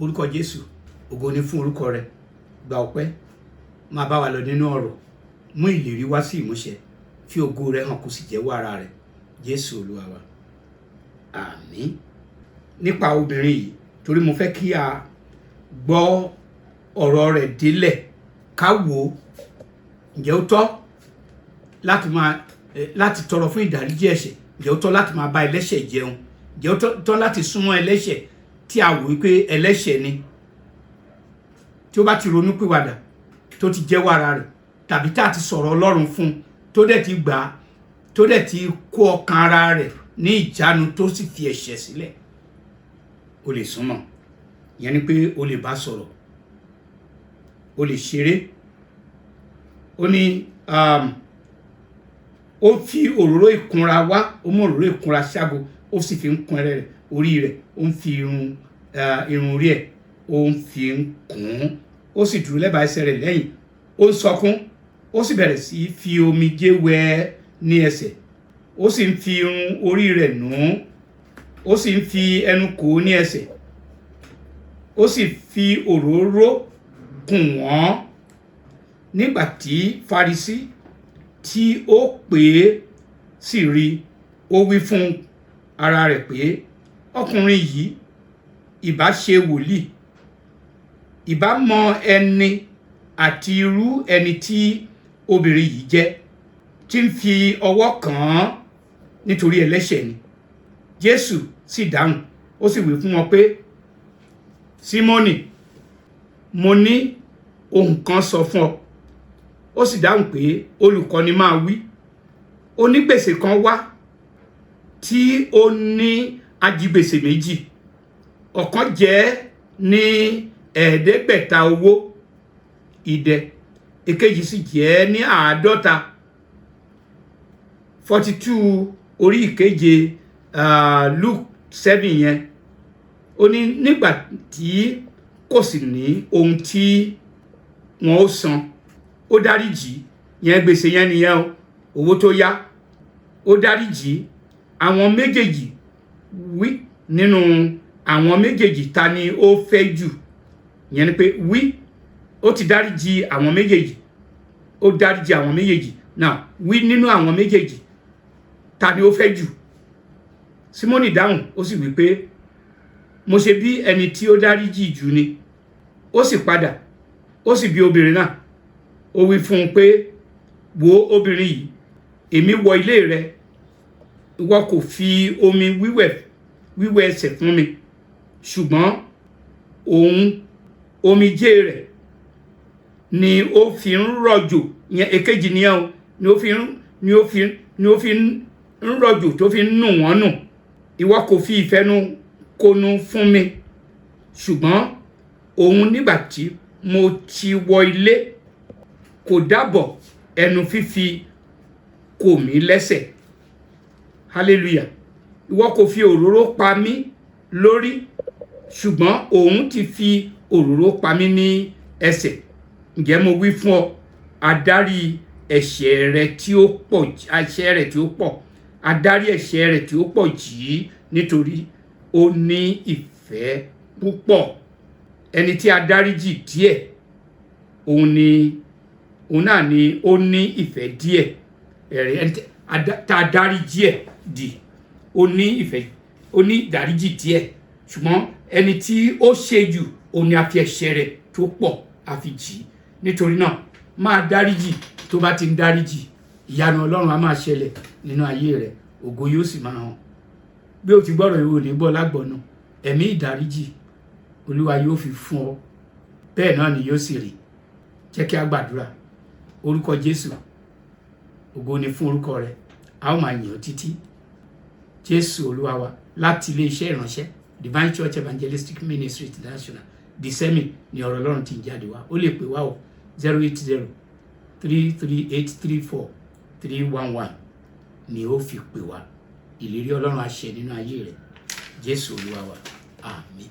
Orúkọ Jésù, ògo ni fún orúkọ rẹ. Gba ọpẹ́, máa bá wa lọ nínú ọ̀rọ̀, mú ìlérí wá sí ìmúṣẹ, fi ògo rẹ hàn kó sì jẹ́wọ́ ara rẹ. Jésù Olúwa wa, àmín. Nípa obìnrin yìí, torí mo fẹ́ kí a gbọ́ ọ̀rọ̀ rẹ̀ délẹ̀, ká wò ó, ǹjẹ́ ó tọ́ láti máa láti tọrọ fún ìdáríjì ẹ̀ṣẹ̀? Ǹjẹ́ ó tọ́ láti máa bá ẹlẹ́ṣẹ̀ jẹun? Ǹjẹ́ ó tọ́ láti súnmọ́ ẹlẹ́ṣẹ̀ tí a wò wípé ẹlẹ́ṣẹ̀ ni, tí ó bá ti ronú pìwàdà, tó ti jẹ́wọ́ ara rẹ̀, tàbí tá a ti sọ̀rọ̀ Ọlọ́run fún un, tó dẹ̀ ti gbà á, tó dẹ̀ ti kó ọkàn ara rẹ̀ ní ìjánu, tó sì fi ẹ̀ṣẹ̀ sílẹ̀, o lè súnmọ́? Ìyẹn ni pé o lè bá sọ̀rọ̀, o lè ṣeré. Ó ní ó fi òróró ìkunra wá, ó mú òróró ìkunra ṣágo, ó sì fi ń kun ẹrẹ rẹ̀, orí rẹ̀, ó ń fi irun orí ẹ̀, ó ń fi ń kùn ún. Ó sì dúró lẹ́bàá ẹsẹ̀ rẹ̀ lẹ́yìn, ó ń sọkún, ó sì bẹ̀rẹ̀ sí í fi omijé wẹ ní ẹsẹ̀, ó sì ń fi irun orí rẹ̀ nù ún, ó sì ń fi ẹnu kò ó ní ẹsẹ̀, ó sì fi òróró kùn wọ́n. Nígbà tí Farisí tí ó pè é sì rí, ó wí fún ara rẹ̀ pé, "Ọkùnrin yìí ìbá ṣe wòlíì, ìbá mọ ẹni àti irú ẹni tí obìnrin yìí jẹ́ tí ń fi ọwọ́ kàn án, nítorí ẹlẹ́ṣẹ̀ ni." Jésù sì dáhùn, ó sì wí fún wọn pé, "Símónì, mo ní ohun kan sọ fún ọ." Ó sì dáhùn pé, "Olùkọ́ni, máa wí." Onígbèsè kan wá tí ó ní ajigbèsè méjì. Ọ̀kan jẹ́ ní 500 owó idẹ, èkejì sì jẹ́ ní 50. 42 orí ìkeje, Luke 7 yẹn. Ó ní nígbà tí kò sì ní ohun tí wọn ó san, ó dáríjì. Yẹn gbèsè yẹn nìyẹn o, owó tó yá, ó dáríjì àwọn méjèèjì. Wí, nínú àwọn méjèèjì, ta ni ó fẹ́ jù? Ìyẹn ni pé wí, ó ti dáríjì àwọn méjèèjì, ó dáríjì àwọn méjèèjì. Now, wí, nínú àwọn méjèèjì, ta ni ó fẹ́ jù? Símónì dáhùn, ó sì wí pé, "Mo ṣe bí ẹni tí ó dáríjì jù ni." Ó sì padà, ó sì bi obìnrin náà, ó wí fún un pé, "Wo obìnrin yìí, èmi wọ ilé rẹ, ìwọ kò fi omi wíwẹ̀ wíwẹ̀ ẹsẹ̀ fún mi, ṣùgbọ́n òun, omijé rẹ̀ ni ó fi ń rọ̀jò." Ìyẹn èkejì nìyẹn o. Ni ó fi ń rọ̀jò, tó fi ń nù wọ́n nù. Ìwọ kò fi ìfẹnukonu fún mi, ṣùgbọ́n òun, nígbà tí mo ti wọ ilé, kò dábọ̀ ẹnu fífi kò mí lẹ́sẹ̀. Hallelujah. Ìwọ kò fi òróró pa mí lórí, ṣùgbọ́n òun ti fi òróró pa mí ní ẹsẹ̀. Ǹjẹ́ mo wí fún ọ, adarí ẹ̀ṣẹ̀ rẹ̀ tí ó pọ̀, ẹ̀ṣẹ̀ rẹ̀ tí ó pọ̀, adarí ẹ̀ṣẹ̀ rẹ̀ tí ó pọ̀ jì í, nítorí ó ní ìfẹ́ púpọ̀. Ẹni tí a dáríjì díẹ̀, òun ni òun náà ni ó ní ìfẹ́ díẹ̀. Ẹ̀rí ẹni tá a dáríjì ẹ̀ dì, ó ní ìfẹ́, ó ní ìdáríjì díẹ̀, ṣùgbọ́n ẹni tí ó ṣe jù, òun ni a fi ẹ̀ṣẹ̀ rẹ̀ tó pọ̀ a fi jì í. Nítorí náà, máa dáríjì. Tó bá ti ń dáríjì, ìyanu Ọlọ́run á máa ṣẹlẹ̀ nínú ayé rẹ̀, ògo yóò sì máa hàn. Bí o ti gbọ́rọ̀ ìwò ní gbọ́ lágbọ̀nà, ẹ̀mí ìdáríjì, Olúwa yóò fi fún ọ, bẹ́ẹ̀ náà ni yóò sì rí. Jẹ́ kí a gbàdúrà. Orúkọ Jésù, ògo ni fún orúkọ rẹ, a ó máa yìn ọ́ títí. Jésù Olúwa wa. Láti ilé iṣẹ́ ìránṣẹ́ Divine Church Evangelistic Ministry International, Disemi, ni ọ̀rọ̀ Ọlọ́run ti ń jáde wá. Ó lè pè wá o, 08033834311 ni ó fi pè wá. Ìlérí Ọlọ́run á ṣẹ nínú ayé rẹ. Jésù Olúwa wa, àmín.